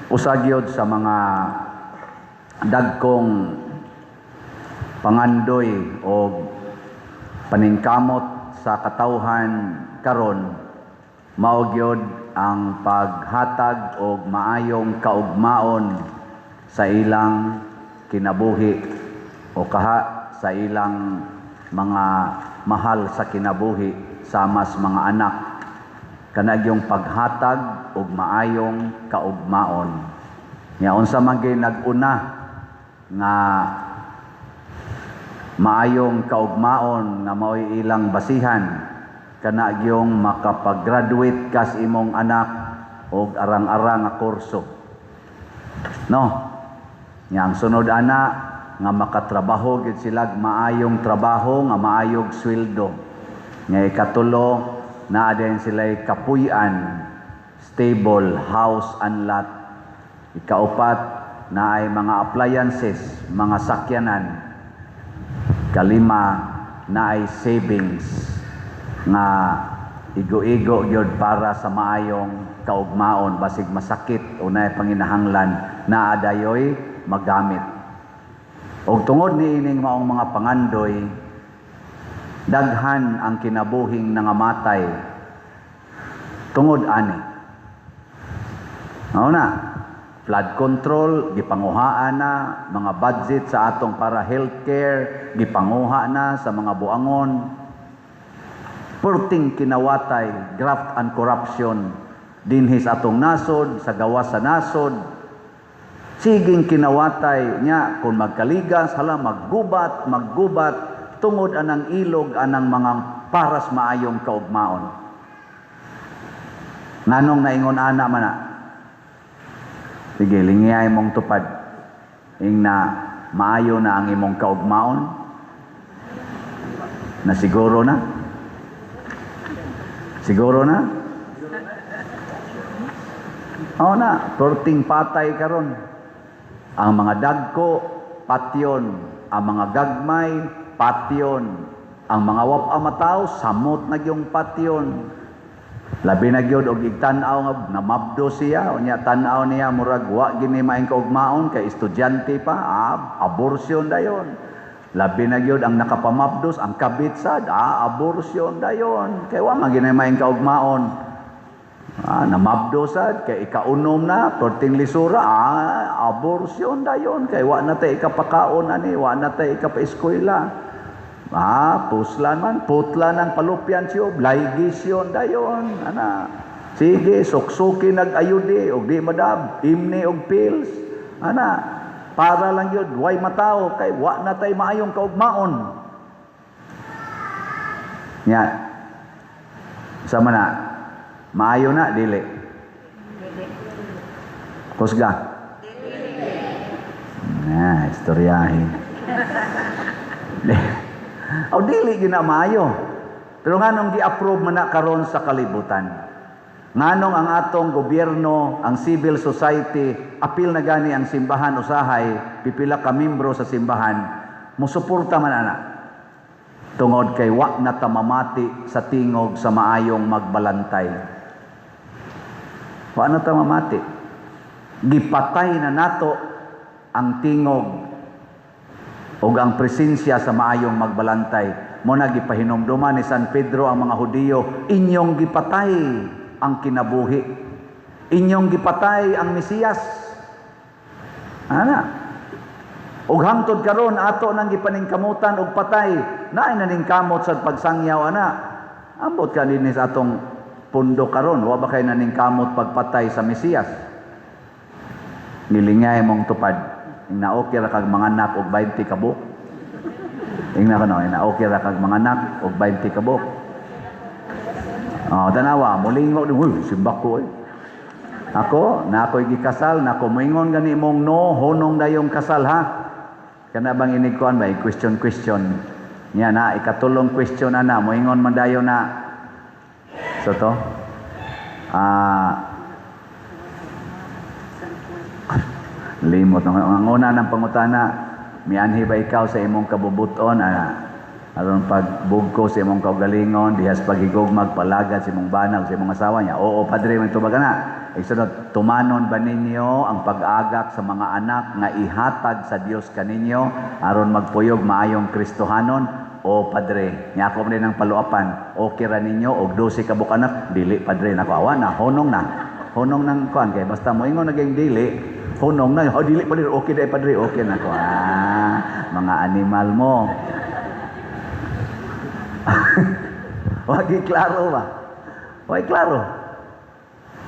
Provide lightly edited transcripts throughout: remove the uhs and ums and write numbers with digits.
Usa gyud sa mga dagkong pangandoy o paningkamot sa katawhan karon mao gyud ang paghatag og maayong kaugmaon sa ilang kinabuhi o kaha sa ilang mga mahal sa kinabuhi, samas mga anak, kana gyung paghatag og maayong kaugmaon. Nya unsa man gyud nag-una nga maayong kaugmaon nga mao'y ilang basihan? Kana gyung makapag-graduate kas imong anak og arang-arang nga kurso, no? Nya ang sunod ana nga makatrabaho gyud sila maayong trabaho nga maayog sweldo. Nga ikatulo, naa din sila'y kapuy-an, stable house and lot. Ikaupat, naay mga appliances, mga sakyanan. Kalima, naay savings nga igo-igo gyud para sa maayong kaugmaon, basig masakit o naay panginahanglan, naa dayoy magamit. Og tungod niining maong mga pangandoy, daghan ang kinabuhing nangamatay tungod ani. Mao na, flood control, gipanguhaan na, mga budget sa atong para healthcare, gipanguha na sa mga buangon. Perting kinawatay, graft and corruption, dinhi sa atong nasod, sa gawas sa nasod, siging kinawatay. Nya kung magkaligas, hala, maggubat, maggubat tungod anang ilog anang mga paras maayong kaugmaon. Nganong naingon ana man na? Sige, lingiyay mong tupad. Ing na maayo na ang imong kaugmaon? Na siguro na? Siguro na? Oo na, perting patay karon. Ang mga dagko, patyon. Ang mga gagmay, patyon. Ang mga wap mataw, samot na gyung patyon. Labi na gyud og igtan-aw nga namabdo siya, unya tan-aw niya murag wa gini maayong kaugmaon kay estudyante pa, abortion dayon. Labi na gyud ang nakapamabdos, ang kabit sad, abortion dayon. Kay wa man gini maayong kaugmaon. Namabdo sad kay ikaunom na, perting lisura, abortion dayon kay wa na tay ikapakaon ani, wa na tay ikapaeskwela. Puslan man, putla ng palupyan siyo, ligasyon dayon, ana. Sige, suksuki nag-ayudi, og di madab, imni og pills, ana. Para lang yun, way matao, kay wa na tay maayong kaugmaon. Nya, sama na, maayo na, dili? Kusga? Na, istoryahin. O dili gyud na maayo. Pero nganong gi-approve man na karon sa kalibutan? Nganong ang atong gobyerno, ang civil society, apil na gani ang simbahan usahay, pipila ka membro sa simbahan, musuporta man ana? Tungod kay wa na ta mamati sa tingog sa maayong magbalantay. Wa na ta mamati. Gipatay na nato ang tingog o ang presensya sa maayong magbalantay. Mao na gipahinumduman ni San Pedro ang mga Hudiyo, "Inyong gipatay ang kinabuhi. Inyong gipatay ang Mesiyas." Ana. Ug hangtod karon ato nang gipaningkamutan og patay, naay naningkamot sa pagsangyaw ana. Ambot ka dinhi sa atong pundo karon, wa ba kay naningkamot pagpatay sa Mesiyas? Nilingay mong tupad. Ing na okay ra kag manganak og 20 ka buok. Ingna ka no, ing na okay ra kag manganak og 20 ka buok. Oh, tanawa, mulingo, uy, simbak ko eh. Ako, na ako'y gikasal, na ako moingon gani mong no, hunong dayong kasal ha. Kana bang inigkuan ba, question question. Nya na, ikatulong question ana, moingon man dayon na. So to? Limot. Ang una ng pangutana, mianhi ba ikaw sa imong kabubuton? Ana, aron pagbugko sa imong kaugalingon, dihas paghigugmag palagad sa imong bana, sa imong asawa niya. "Oo, padre," may tubag na. Isunod, tumanon ba ninyo ang pag-agak sa mga anak nga ihatag sa Dios kaninyo aron magpuyog maayong Kristohanon? O padre, nya ako man din ang paluapan. Okay ra ninyo og 12 ka buok anak? Dili, padre, nako awa na, honong na. Honong nang kuan kay basta moingon naging dili, honong na. Oh, dili padre, okay dai padre, okay na ko. Ah, mga animal mo. Wagi klaro ba? Wagi klaro.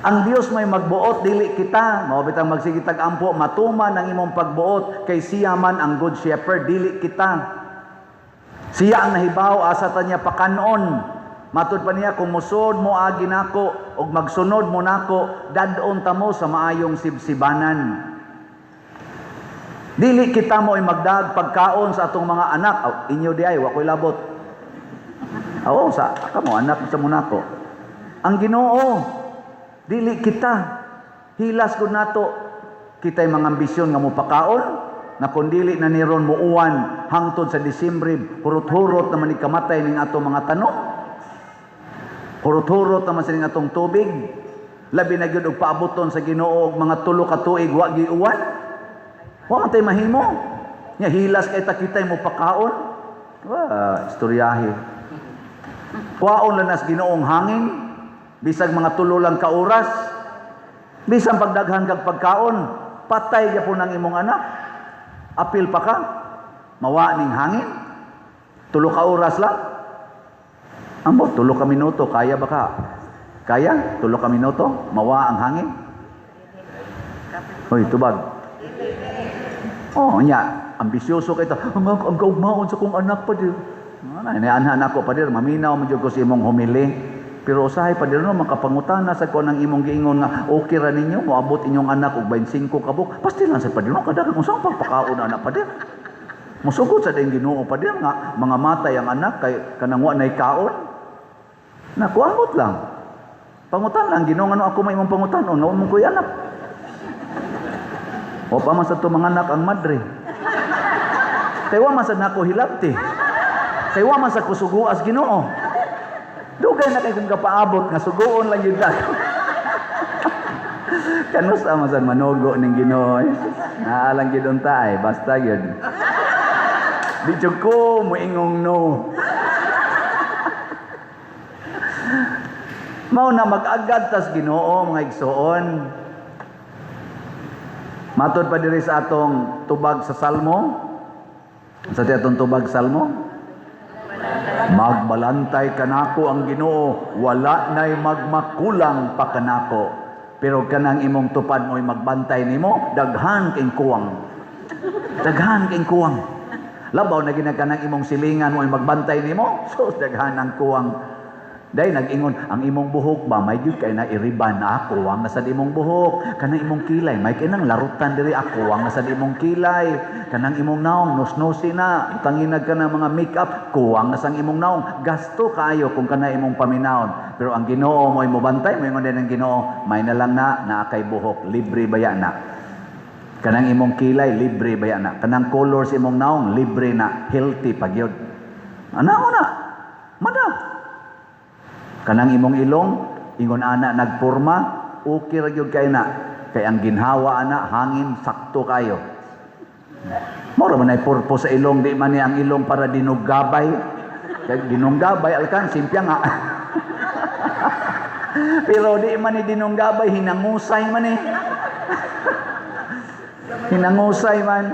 Ang Dios may magbuot, dili kita. Mao bitang magsigitag ampo, matuman ang imong pagbuot kay siya man ang good shepherd, dili kita. Siya ang nahibaw asa ta niya pakanon. Matud pa niya, kung musod mo agi nako ug magsunod mo nako, dad-on ta mo sa maayong sibsibanan. Dili kita mo ay magdag pagkaon sa atong mga anak. Aw, inyo di ay wa koy labot. Oo, sa kamo anak sa munako. Ang Ginoo, dili kita. Hilas gud nato. Kita'y mga ambisyon nga mopakaon, na kung dili na niron muuwan hangtod sa Disyembre, hurot-hurot naman ni kamatay ning atong mga tanom. Hurot-hurot naman sa ning atong tubig. Labi na gyud og paaboton sa Ginoo og mga 3 ka tuig wa gyud uwan. Wa man tay mahimo. Nya hilas kay ta kitay mo pakaon. Wa istoryahe. Kuwaon lang nas Ginoong hangin, bisag mga 3 lang ka oras, bisan pagdaghan kag pagkaon, patay gyapon ang imong anak. Apil pa ka, mawa ning hangin, 3 ka oras lang. Ambot, 3 ka minuto, kaya ba ka? Kaya? 3 ka minuto, mawa ang hangin? Hoy, tubag. Oh, nya, ambisyoso kay ta. Ang kaugmaon sa kong anak pa dir. Ana, inaanhan ako pa dir, maminaw man jud ko sa imong humili. Pero usahay pa dir no, makapangutana sa ko ng imong giingon nga okay ra ninyo moabot inyong anak og 25 ka buok. Pasti lang sa padir no, kadagan unsang pagpakaon anak padir. Mosugot sa ding Ginoo padir nga mga matay ang anak kay kanang wa nay kaon. Naku, ambot lang. Pangutan lang Ginoo ngano ako may imong pangutanon nga mo koy anak. O pa man sa to mga anak ang madre. Kay wa man sad nako hilabti. Kay wa man sa kusuguas Ginoo. Dugay na kay kung kapaabot nga suguon lang gyud ako. Kanus man sad manugo ning Ginoo. Naa lang gyud unta ay basta gyud. Di jud ko moingong no. Mao na mag-agad tas Ginoo mga igsoon. Matod pa diri sa atong tubag sa Salmo. Sa atong tubag Salmo, magbalantay kanako ang Ginoo, wala nay magmakulang pa kanako. Pero kanang imong tupad mo'y magbantay nimo, daghan king kuwang. Daghan king kuwang. Labaw na gina kanang imong silingan mo'y magbantay nimo, so daghan ang kuwang. Day nag-ingon, ang imong buhok ba may gyud kay na iriban ako ang nasa imong buhok, kanang imong kilay may kay nang larutan diri ako ang nasa imong kilay, kanang imong naong nosnosi na, tanginag ka ng mga makeup, kuwang na sang imong naong, gasto kaayo kung kana imong paminawon. Pero ang Ginoo mo'y mobantay, moingon din ang Ginoo, may na lang na naa kay buhok, libre baya na. Kanang imong kilay libre baya na, kanang color sa imong naong libre na, healthy pa gyud. Ana na. Mada. Kanang imong ilong ingon ana nagporma, okay ra gyud kay na. Kay ang ginhawa ana hangin sakto kayo. Mora man ay purpose sa ilong, di man ni ang ilong para dinuggabay. Kay dinunggabay alkan simpya nga. Pero di man ni dinunggabay, hinangusay man eh. Hinangusay man.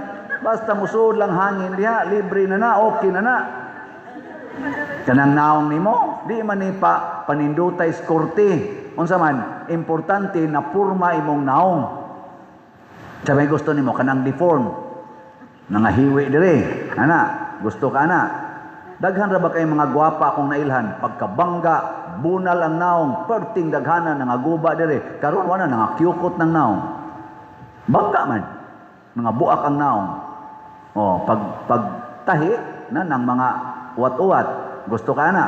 Basta musud lang hangin diha, libre na na, okay na na. Kanang naong nimo, di man ni pa panindutay skorte. Unsa man, importante na purma imong naong. Sa may gusto nimo kanang deform. Nangahiwi dire. Ana, gusto ka ana. Daghan ra ba kay mga gwapa akong nailhan, pagkabangga, bunal ang naong, perting daghana nangaguba dire. Karon wala nangakyukot ng naong. Bangga man. Mga buak ang naong. Oh, pag tahi na ng mga uwat-uwat, gusto ka na.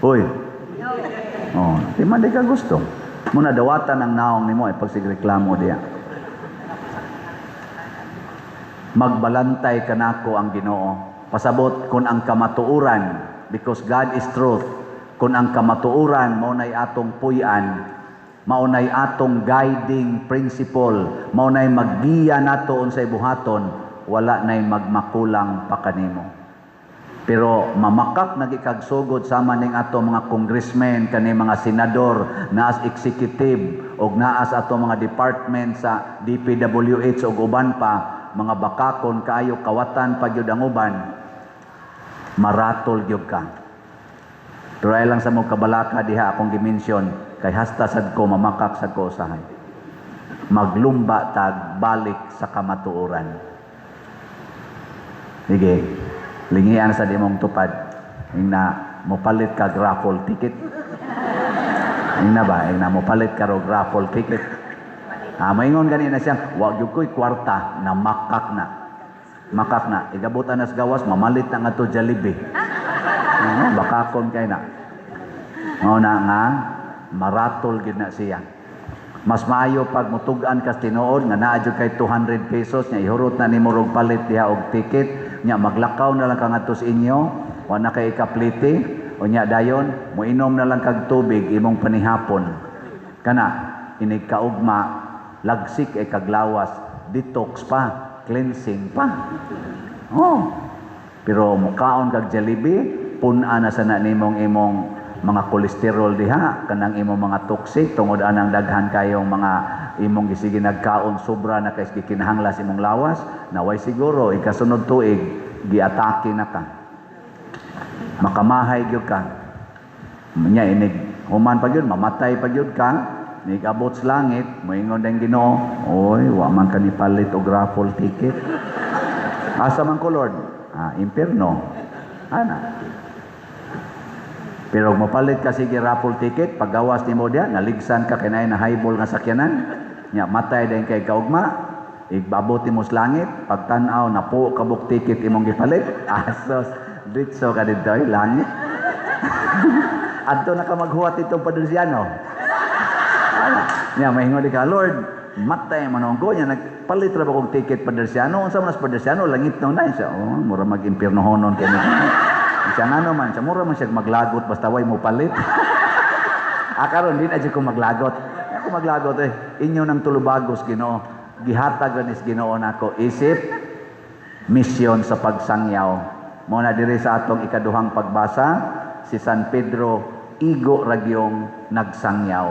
Hoy. Oh, di man di ka gusto. Muna dawatan ang naong nimo ay pagsigreklamo diya. Magbalantay kanako ang Ginoo. Pasabot kun ang kamatuoran, because God is truth. Kun ang kamatuoran mao nay atong puy-an, Maunay atong guiding principle, maunay maggiya nato unsay buhaton, wala nay magmakulang pa kanimo. Pero mamakak na kag sugod sama ning ato mga congressmen, kani mga senador, naas executive og naas ato mga department sa DPWH ug uban pa, mga bakakon kaayo, kawatan pa gyud ang uban, maratol gyud ka. Pero ay lang sa mo kabalaka diha akong gi-mention kay hasta sad ko mamakak sad ko usahay. Maglumba tag balik sa kamatuoran. Sige, lingian sa imong tupad. Ingna mopalit ka raffle ticket. Ingna ba? Ingna mopalit ka og raffle ticket. Ah, maingon gani na siya, "Wa gyud ko'y kwarta," na makak na. Makak na. Igabot anas gawas, mamalit na nga to Jollibee. Oh, bakakon kay na. Mao na nga maratol gid na siya. Mas maayo pag mutug-an kas tinuod nga naa jud kay 200 pesos nya ihurot na nimo rog palit diha og ticket, nya maglakaw na lang ka ngadto sa inyo, wa na kay ikapliti, unya dayon moinom na lang kag tubig imong panihapon. Kana inig kaugma, lagsik ay kaglawas, detox pa, cleansing pa. Oh. Pero mukaon kag Jollibee, pun-a na sana nimong imong mga kolesterol diha, kanang imong mga toxic tungod anang daghan kayong mga imong gisige nagkaon, sobra na kay gikinahanglan sa imong lawas, naway siguro ikasunod tuig giatake na ka. Makamahay gyud ka. Nya inig human pa gyud, mamatay pa gyud ka, nig abot sa langit, moingon ang Ginoo, "Oy, wa man ka ni palit og raffle ticket." "Asa man ko, Lord?" "Ah, impierno." Ana. Pero kung mapalit ka sige raffle ticket, paggawas nimo diha, naligsan ka kay na highball nga sakyanan, nya matay din kay kaugma, igbabot mo sa langit, pagtan-aw napo kabuk ticket imong gipalit, asos, ditso ka didto ay langit. Adto na ka maghuwat itong Padriciano. Ana, nya mahingon di ka, "Lord, matay man ko, nya nagpalit ra ba kog ticket Padriciano? Unsa man as Padriciano, langit na na siya." "Oh, mura mag-impiernohonon kay ni." Siya ngano man, siya mura man siya maglagot basta way mo palit. Ah, karon din na ko maglagot. Ako maglagot eh. Inyo nang tulubagos, Ginoo. Gihatag ra nis Ginoo nako isip misyon sa pagsangyaw. Mo na diri sa atong ikaduhang pagbasa, si San Pedro igo ragyong nagsangyaw.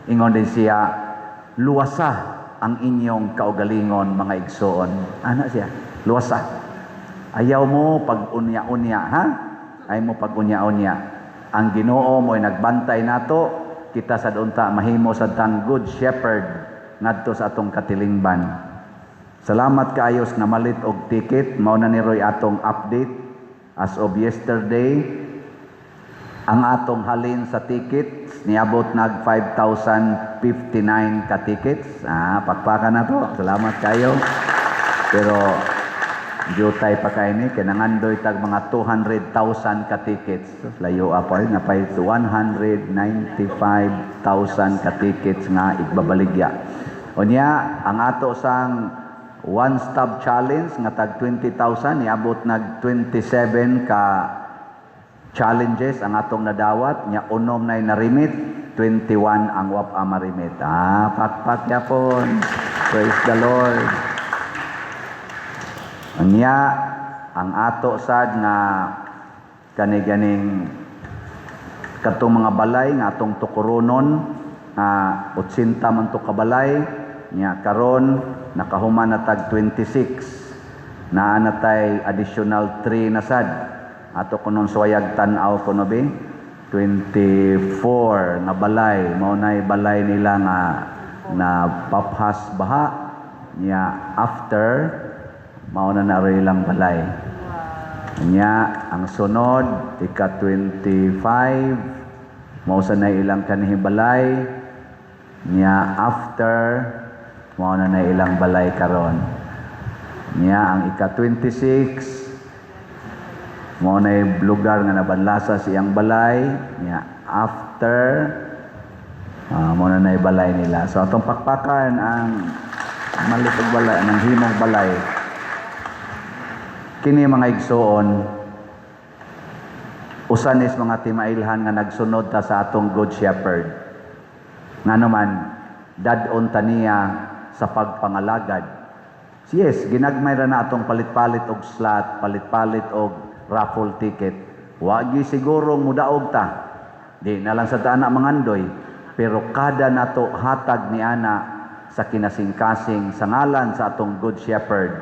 Ingon din siya, "Luwasa ang inyong kaugalingon, mga igsoon." Ana siya, luwasa. Ayaw mo pag unya-unya, ha? Ayaw mo pag unya-unya. Ang Ginoo mo'y nagbantay nato, kita sad unta mahimo sa tang good shepherd ngadto sa atong katilingban. Salamat kaayo sa namalit og ticket, mao na ni Roy atong update as of yesterday. Ang atong halin sa tickets niabot nag 5,059 ka tickets. Ah, pakpakan na to. Salamat kayo. Pero jutay pa kay ni kay nangandoy tag mga 200,000 ka tickets. Layo pa nga pay 195,000 ka tickets nga igbabaligya. Unya ang ato sang one stop challenge nga tag 20,000, niabot nag 27 ka challenges ang atong nadawat, nya unom na narimit, 21 ang wap marimit. Ah, pakpak yapon. Praise the Lord. Nya ang ato sad nga kani ganing katong mga balay nga atong tukuronon nga 80 man to ka balay, nya karon nakahuman na tag 26, naa na tay additional 3 na sad ato kunon suwayag tan-aw kuno be 24 nga balay. Mao nay balay nila nga na paphas baha, nya after mao na na ilang balay. Nya ang sunod, ika 25, mao sa na ilang kanhi balay, nya after mao na na ilang balay karon. Nya ang ika 26, mao na lugar nga nabanlasa sa iyang balay, nya after mao na na balay nila. So atong pakpakan ang malit og balay ng himong balay. Kini, mga igsoon, usa nis mga timailhan nga nagsunod ta sa atong Good Shepherd. Ngano man, dad-on ta niya sa pagpangalagad. Yes, ginagmay ra na atong palit-palit og slot, palit-palit og raffle ticket. Wa gyud siguro mudaog ta. Di na lang sa ta ana mangandoy, pero kada nato hatag ni ana sa kinasingkasing sa ngalan sa atong Good Shepherd.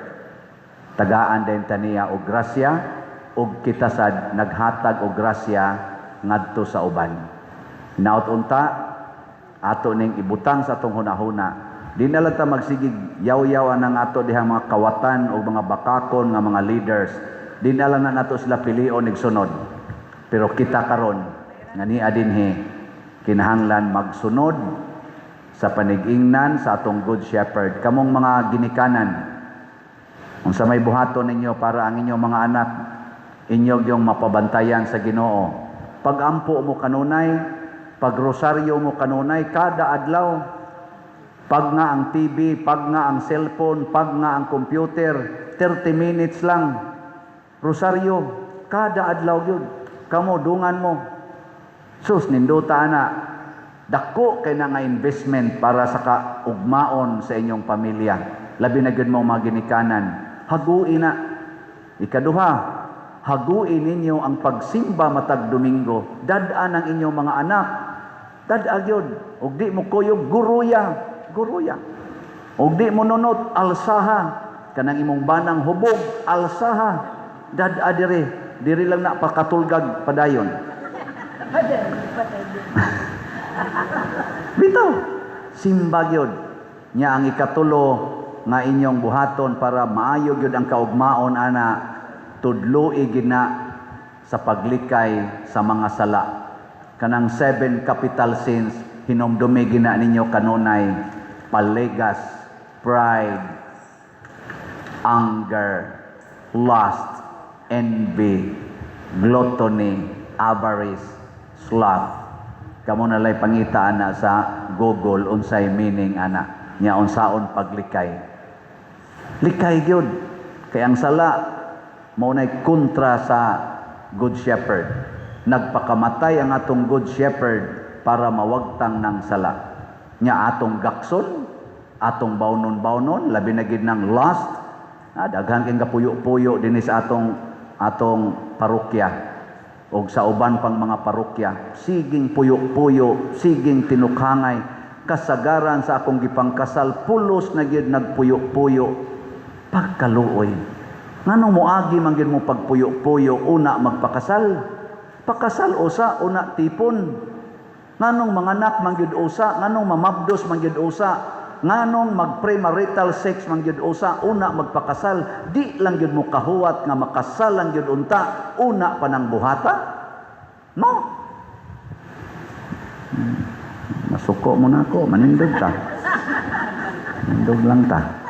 Tagaan din ta niya og grasya ug kita sad naghatag og grasya ngadto sa uban. Hinaot unta ato ning ibutang sa atong hunahuna. Di na lang ta magsigig yaw-yaw anang ato dihang mga kawatan o mga bakakon nga mga leaders. Di na lang na nato sila pilion igsunod. Pero kita karon nga nia dinhi, kinahanglan magsunod sa panigingnan sa atong Good Shepherd. Kamong mga ginikanan, unsa may buhaton ninyo para ang inyong mga anak inyo yung mapabantayan sa Ginoo? Pagampo mo kanunay, pagrosaryo mo kanunay kada adlaw, pag nga ang TV, pag nga ang cellphone, pag nga ang computer, 30 minutes lang. Rosaryo, kada adlaw yun. Kamo, dungan mo. Sus, nindota ana. Dako kay na nga investment para sa kaugmaon sa inyong pamilya. Labi na gyud mo mga ginikanan. Hagui na. Ikaduha, hagui ninyo ang pagsimba matag Domingo. Dad-an ang inyong mga anak. Dad-a gyud. Ug di mo kuyog, guruya. Guruya. Ug di mo nunot, alsaha. Kanang imong banang hubog, alsaha. Dad-a dire. Diri lang na pakatulgag padayon. Patay, patay din. Bitaw. Simba gyud. Nya ang ikatulo nga inyong buhaton para maayo gyud ang kaugmaon ana, tudloi gina sa paglikay sa mga sala. Kanang seven capital sins, hinumdumi gina ninyo kanunay: paligas, pride, anger, lust, envy, gluttony, avarice, sloth. Kamo na lay pangita ana sa Google unsay meaning ana nya, unsaon paglikay. Likay gyud kay ang sala mao nay kontra sa Good Shepherd. Nagpakamatay ang atong Good Shepherd para mawagtang ng sala. Nya atong gakson, atong bawnon-bawnon, labi na gid ng lust. Daghan kay gapuyo-puyo dinhi sa atong atong parokya og sa uban pang mga parokya, siging puyo-puyo, siging tinukhangay. Kasagaran sa akong gipangkasal, pulos na gyud nagpuyo-puyo. Pagkaluoy, nganong moagi man gyud mo pagpuyo-puyo, una magpakasal? Pakasal usa, una tipon. Nganong manganak man gyud usa, nganong mamabdos man gyud usa, nganong mag-premarital sex man gyud usa, una magpakasal? Di lang gyud mo kahuwat nga makasal lang gyud unta, una pa nang buhata? No. Masuko mo na ako, manindog ta. Nindog lang ta.